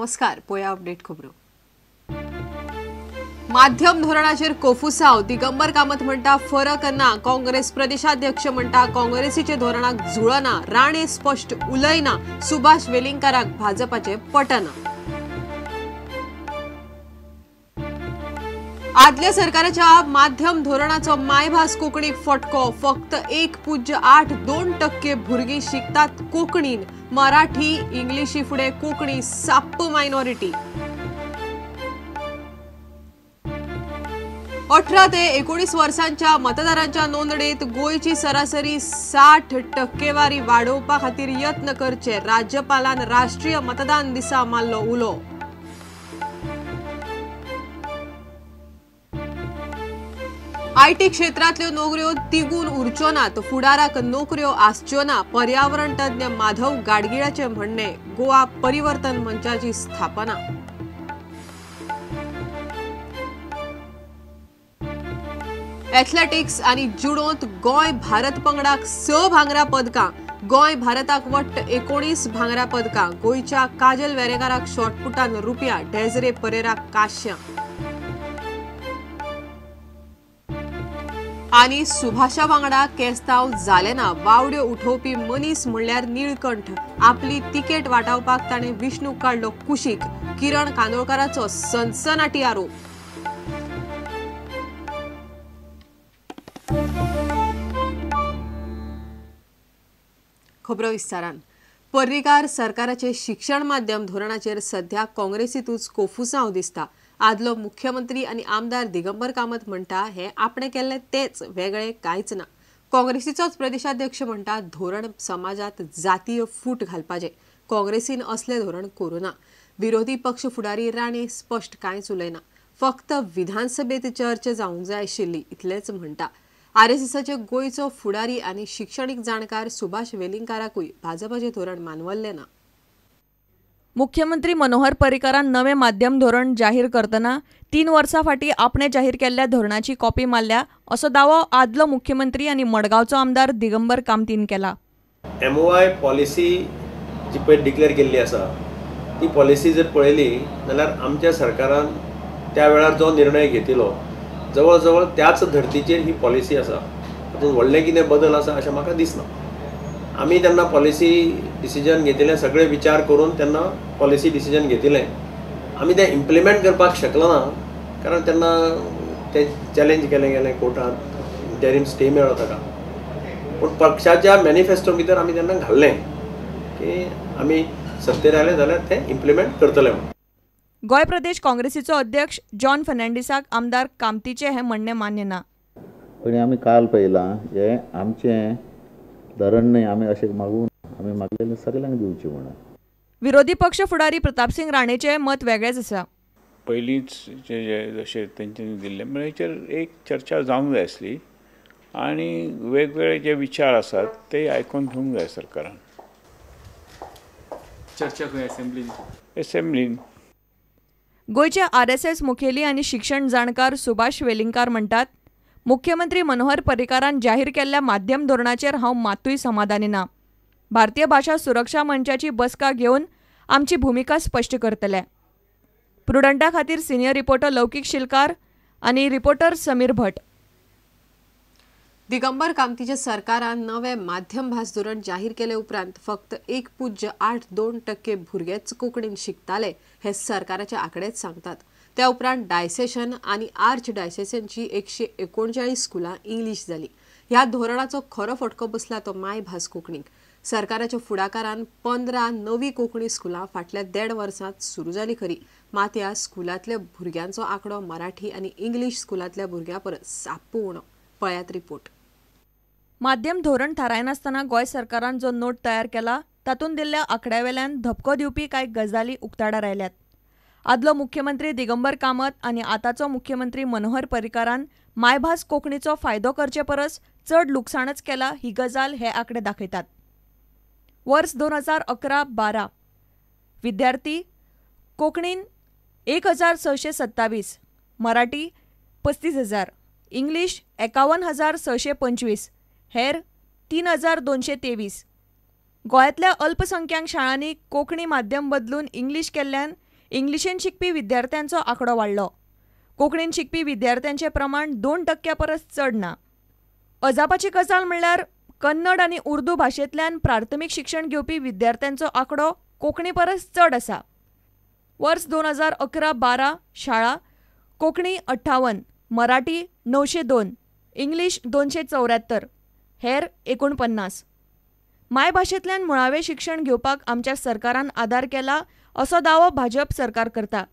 नमस्कार. पोया अपडेट खबरो. माध्यम धोरणाचेर कोफुसाव. दिगंबर कामत म्हणटा फरक ना. काँग्रेस प्रदेशाध्यक्ष म्हणटा काँग्रेसीचे धोरणाक जुळना. राणे स्पष्ट उलयना. सुभाष वेलिंगकाराक भाजपाचे पटना. आदल्या सरकाराच्या माध्यम धोरणाचो मायभास कोंकणीक फटको. फक्त 1.82% भुरगीं शिकतात कोंकणीन. मराठी इंग्लिशी फुडें कोंकणी साप्प मायनॉरिटी. 18 ते 19 वर्सांच्या मतदारांच्या नोंदणीत गोंयची सरासरी 60% वाडोवपा खातीर यत्न करचे. राज्यपालान राष्ट्रीय मतदान दिसा मारलो उलो. IT क्षेत्रांतल्यो नोकऱ्यो तिगून उरच्यो नात. फुडाराक नोकऱ्यो आसच्यो ना. पर्यावरण तज्ञ माधव गाडगिळाचे म्हणणे. गोवा परिवर्तन मंचाची स्थापना. एथलेटिक्स आनी जुडोंत गोंय भारत पंगडाक 6 भांगरा पदकां. गोंय भारताक वट्ट 19 भांगरा पदकां. गोंयच्या काजल वेरेकाराक शॉटपुटान रुपया, डेजरे परेराक काश्यां. आनी सुभाषा वांगडा केस्तांव जालें ना. वावड्यो उठोवपी मनीस म्हणल्यार निळकंठ. आपली तिकेट वाटावपाक ताणें विष्णूक काडलो कुशीक. किरण कांदोळकाराचो सनसनाटी आरोप. खबरो विस्तारान. पर्रीकार सरकाराचे शिक्षण माध्यम धोरणाचेर सध्या काँग्रेसीतूच कोफुसांव दिसता. आदलो मुख्यमंत्री आनी आमदार दिगंबर कामत म्हणटा हे आपणे केल्ले तेच, वेगळे कांयच ना. काँग्रेसीचोच प्रदेशाध्यक्ष म्हणटा धोरण समाजात जातीय फूट घालपाचे. काँग्रेसीन असले धोरण करूं ना. विरोधी पक्ष फुडारी राणे स्पष्ट कांयच उलयना. फक्त विधानसभेत चर्चा जावंक जाय आशिल्ली इतलेंच म्हणटा. आरएसएसाचे गोंयचो फुडारी आनी शिक्षणीक जाणकार सुभाष वेलिंगकाराकूय भाजपाचे धोरण मानवल्लें ना. मुख्यमंत्री मनोहर पर्रीकारान नवें माध्यम धोरण जाहीर करतना 3 वर्सां फाटीं आपणे जाहीर केल्ल्या धोरणाची कॉपी मारल्या असो दावो आदलो मुख्यमंत्री आनी मडगांवचो आमदार दिगंबर कामतीन केला. एमओआय पॉलिसी जी पळय डिक्लेअर केल्ली आसा ती पॉलिसी जर पळयली जाल्यार आमच्या सरकारान त्या वेळार जो निर्णय घेतिलो जवळ जवळ त्याच धर्तीचेर ही पॉलिसी आसा. तातूंत व्हडलें कितें बदल आसा अशें म्हाका दिसना. आमी तेन्ना पॉलिसी डिसिजन घेतिल्लें, सगळे विचार करून तेन्ना पॉलिसी डिसिजन घेतिल्लें. आमी तें इम्प्लिमेंट करपाक शकलो ना कारण तेन्ना तें चॅलेंज केलें गेलें कोर्टांत, इंटरीम स्टे मेळ्ळो ताका. पूण पक्षाच्या मॅनिफेस्टो भितर आमी तेन्ना घाल्लें की आमी सत्तेर आयले जाल्यार तें इम्प्लिमेंट करतले म्हणून. गोंय प्रदेश काँग्रेसीचो अध्यक्ष जॉन फर्नांडीसाक आमदार कामतीचें हें म्हणणें मान्य ना. पयलीं आमी काल पळयलां हें आमचें धरण न्हय, आमी अशें मागून आमी मागलेलें सगल्यांक दिवचें म्हणून. विरोधी पक्ष फुडारी प्रतापसिंग राणेचें मत वेगळेंच आसा. पयलींच जे जशें तेंच्यांनी दिल्लें म्हळ्यार हेचेर एक चर्चा जावंक जाय आसली आनी वेगवेगळे जे विचार आसात ते आयकून घेवंक जाय सरकारान. चर्चा खंय? असेंब्लीन. असेंब्लीन. गोंयचे आरएसएस मुखेली आनी शिक्षण जाणकार सुभाष वेलिंगकार म्हणटात मुख्यमंत्री मनोहर पर्रीकारान जाहीर केल्ल्या माध्यम धोरणाचेर हांव मातूय समाधानी ना. भारतीय भाशा सुरक्षा मंचाची बसका घेवन आमची भुमिका स्पश्ट करतले. प्रुडंटा खातीर सिनियर रिपोर्टर लौकीक शिलकार आनी रिपोर्टर समीर भट. दिगंबर कामतीच्या सरकारान नवे माध्यम भास धोरण जाहीर केले उपरांत फक्त 1.82% भुरगेच कोंकणीन शिकताले हे सरकाराचे आंकडेच सांगतात. त्या उपरांत डायसेशन आनी आर्च डायसेशनची 139 स्कुलां इंग्लीश जाली. ह्या धोरणाचो खरो फटको बसला तो मायभास कोंकणीक. सरकाराच्या फुडाकारान 15 नवी कोंकणी स्कुलां फाटल्या 1.5 वर्सांत सुरू जाली खरी, मात ह्या स्कुलांतल्या भुरग्यांचो आंकडो मराठी आनी इंग्लीश स्कुलांतल्या भुरग्यां परस साप्प उणो. पळयात रिपोर्ट. माध्यम धोरण थारायनासतना गोंय सरकारान जो नोट तयार केला तातूंत दिल्ल्या आंकड्यावेल्यान धपको दिवपी कांय गजाली उक्ताडार आयल्यात. आदलो मुख्यमंत्री दिगंबर कामत आनी आतांचो मुख्यमंत्री मनोहर पर्रीकारान मायभास कोंकणीचो फायदो करचे परस चड लुकसाणच केला ही गजाल हे आंकडे दाखयतात. वर्स 2011-12 विद्यार्थी कोंकणीन 1627, मराठी 35,000, इंग्लीश 51,625, हेर 3,223. गोंयांतल्या अल्पसंख्याक शाळांनी कोंकणी माध्यम बदलून इंग्लीश केल्ल्यान इंग्लिशीन शिकपी विद्यार्थ्यांचो आंकडो वाडलो. कोंकणीन शिकपी विद्यार्थ्यांचें प्रमाण 2% परस चड ना. अजापाची गजाल म्हणल्यार कन्नड आनी उर्दू भाशेंतल्यान प्राथमीक शिक्षण घेवपी विद्यार्थ्यांचो आंकडो कोंकणी परस चड आसा. वर्स 2011-12 शाळा कोंकणी 58, मराठी 902, इंग्लीश 274, हेर 49. मायभाशेंतल्यान मुळावें शिक्षण घेवपाक आमच्या सरकारान आदार केला असो दावो भाजप सरकार करता.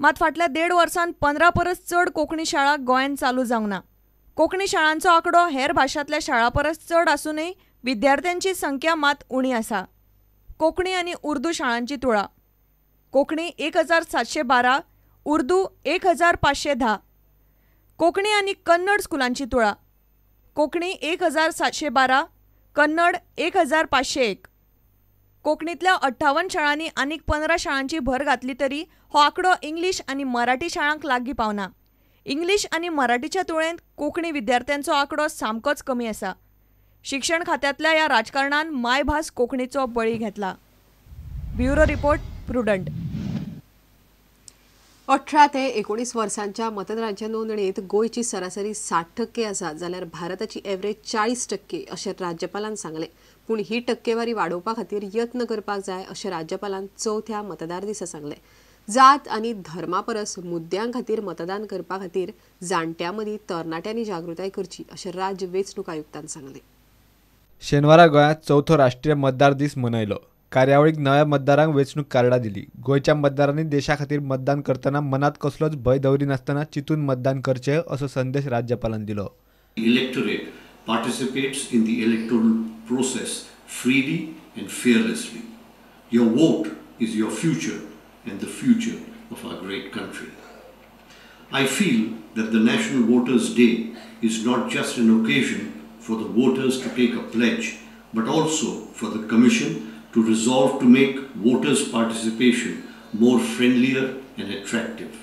मात फाटल्या 1.5 वर्सांत 15 परस चड कोंकणी शाळा गोंयांत चालू जावंक ना. कोंकणी शाळांचो आंकडो हेर भाशांतल्या शाळां परस चड आसूनय विद्यार्थ्यांची संख्या मात उणी आसा. कोंकणी आनी उर्दू शाळांची तुळा. कोंकणी 1712, उर्दू 1510. कोंकणी आनी कन्नड स्कुलांची तुळा. कोंकणी 1712, कन्नड 1501. कोंकणींतल्या 58 शाळांनी आनीक 15 शाळांची भर घातली तरी हो आंकडो इंग्लीश आनी मराठी शाळांक लागीं पावना. इंग्लीश आनी मराठीच्या तुळेंत कोंकणी विद्यार्थ्यांचो आंकडो सामकोच कमी आसा. शिक्षण खात्यांतल्या ह्या राजकारणान मायभास कोंकणीचो बळी घेतला. Bureau report, Prudent. 18 ते 19 वर्सांच्या मतदारांच्या नोंदणीत गोंयची सरासरी 60% आसा, जाल्यार भारताची एवरेज 40% अशें राज्यपालान सांगलें. पूण ही टक्केवारी वाडोवपा खातीर यत्न करपाक जाय अशें राज्यपालान चवथ्या मतदार दिसा सांगलें. जात आनी धर्मा परस मुद्द्यां खातीर मतदान करपा खातीर जाणट्यां मदीं तरणाट्यांनी जागृताय करची अशें राज्य वेंचणूक आयुक्तान सांगलें. शेनवारा गोंयांत चवथो राष्ट्रीय मतदार दीस मनयलो. कार्यावळीक नव्या मतदारांक वेंचणूक कार्डां दिली. गोंयच्या मतदारांनी देशा खातीर मतदान करतना मनात कसलोच भंय दवरिनासतना चिंतून मतदान करचें असो संदेश राज्यपालान दिलो. Electorate participates in the electoral process freely and fearlessly. Your vote is your future and the future of our great country. I feel that the National Voters' Day is not just an occasion for the voters to take a pledge, but also for the Commission to resolve to make voters' participation more friendlier and attractive.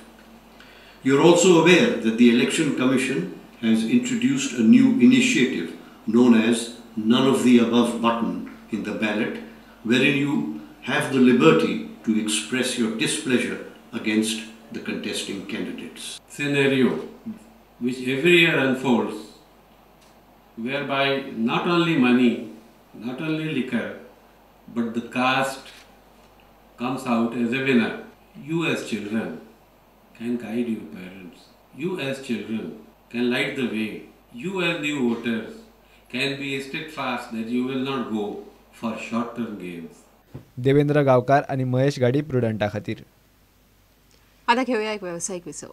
You are also aware that the Election Commission has introduced a new initiative known as None of the Above button in the ballot, wherein you have the liberty to express your displeasure against the contesting candidates. Scenario which every year unfolds, whereby not only money, not only liquor, but the caste comes out as a winner. You as children can guide your parents. You as children can light the way. You as new voters can be steadfast that you will not go for short-term gains. Devendra Gaonkar आणि महेश गाडी प्रुडंटा खातीर. आता घेऊया एक व्यावसायिक विसव.